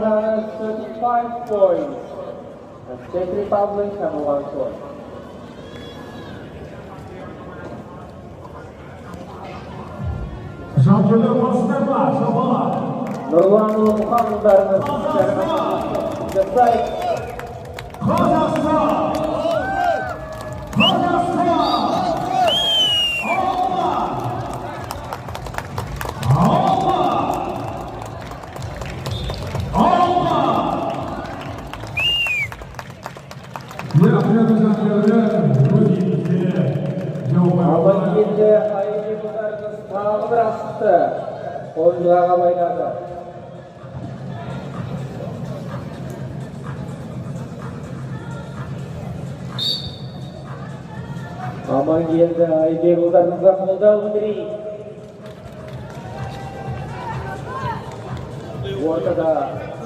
135 points. And Czech Republic number 1 point. Жанкүйерлер қосыңдар шапалақ. Нұрланұлы Мұханұлдарыңыз жасайды. Қазақстан! Қазақстан! Алға! Алға! Алға! Иә, құрметті жанкүйерлер, өз елімізде Амангелді Айбекұлдарыңыз тағы бір асықты қонжығаға байлады. Амангелді Айбекұлдарыңызға қолдау білдірейік. Ортада